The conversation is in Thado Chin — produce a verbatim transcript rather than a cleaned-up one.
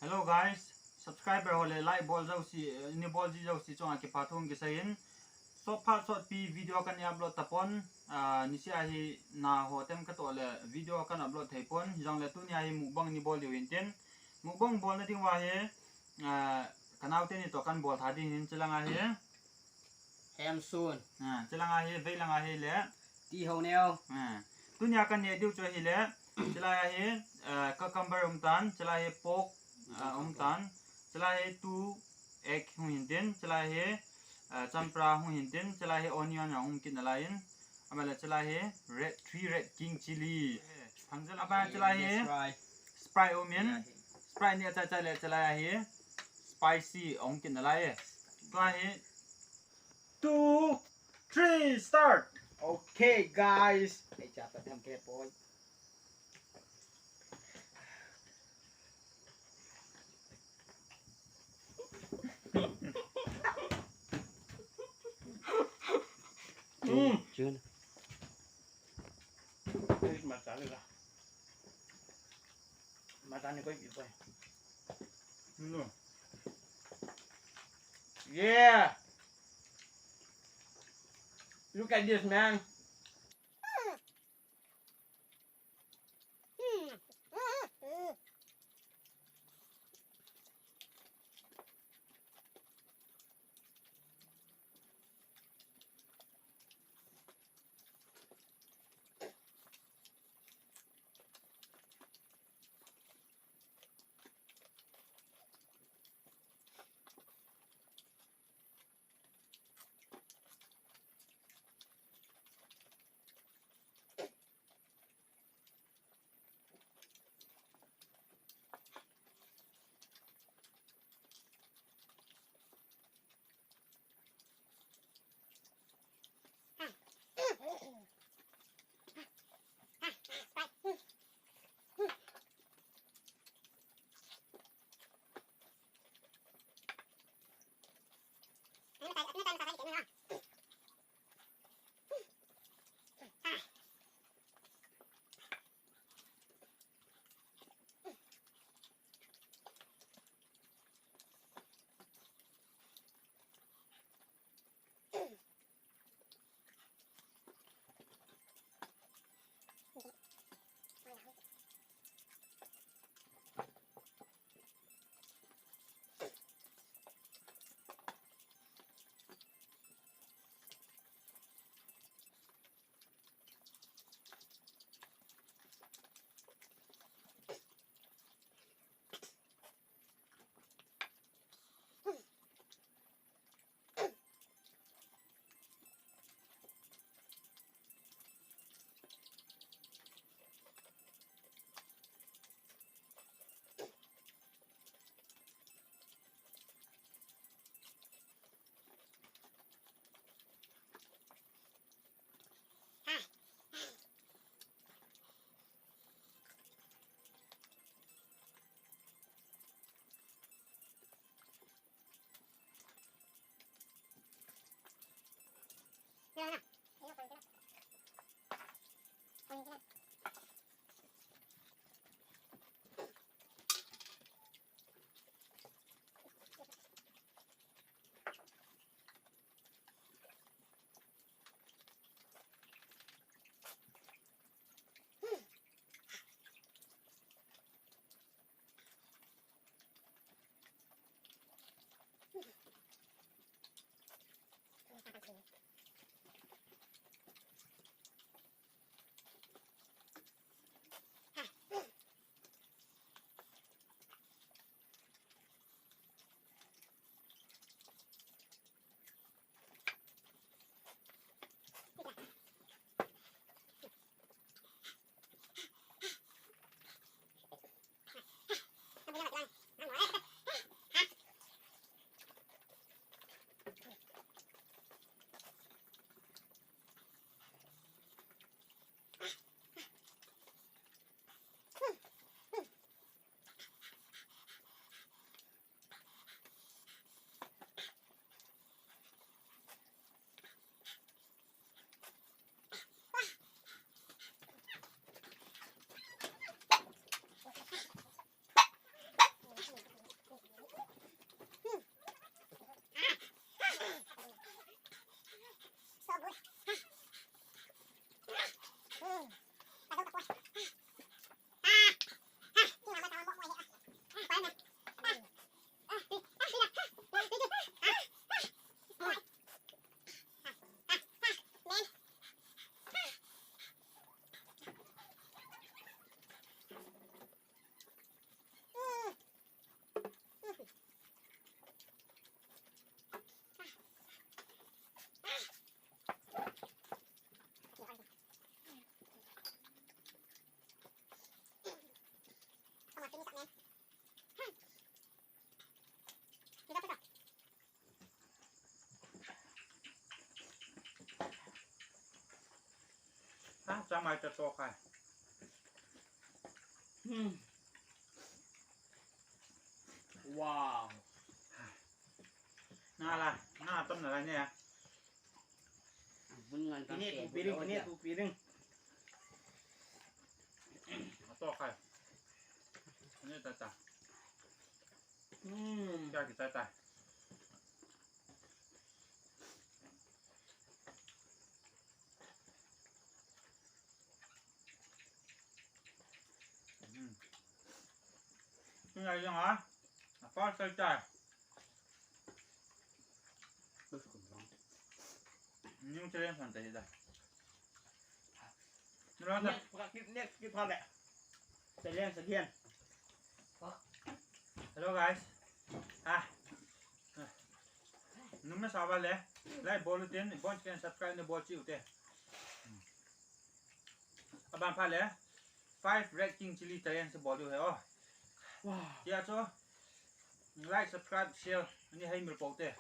Hello guys, subscriber ho le like bol jouse, eh, ni bol ji jouse chunga kipathu kiseiyin. Sot phat sot pi video kana upload tapon, ah, niseh a hi na ho tem katoh le video kana upload thei pon, hijongle tunia hi mukbang ni bol diu hintin. Mukbang bolna ding uva hi, ah, kanaote ni toh kana bol tha ding hin, chulanga hi. Hem sun. Ah, chulanga hi, veilanga hi le. Ti ho neo. Ah, tunia kana neh diu chu hi le. Chulai a hi, ah, cucumber um tan, chulai hi pork, ah, um tan, chulai hi two egg hung hintin, chulai hi, ah, champra hung hintin, chulai hi onion a um kit nalaiyin. Amale chulai hi red, three red king chili. Phang jal aba chulai hi Sprite. Sprite um in. Chulai hi. Sprite ni a chai chai le chulai hi spicy um kit nalai. Tua hi two, three, start. Okay, guys. Ei cha pa tham ke poi. Mm. Jun. This masala. Matani koi pi koi. No. Yeah. Look at this, man. Chamai ta to khai. Hmm. Wow. Na la, na tam na la ne. Bun ngan tam. Ini te tu piring, bun ini ngan tu piring. To khai. Ini ta ta. Hmm. Kya kita ta. Hmm. Ini yang ah. Apa cerita? New challenge han ta hi ta. Next, next, next, next, next, challenge again. Hello guys. Ah. Numei sa uva le. Like bol u tin, bon chicken subscribe ne bol chiu te. Aban pha le. Five red king chili challenge bol u he o. Wow. Tia chu. Like, subscribe, share. Ani hai mil po te.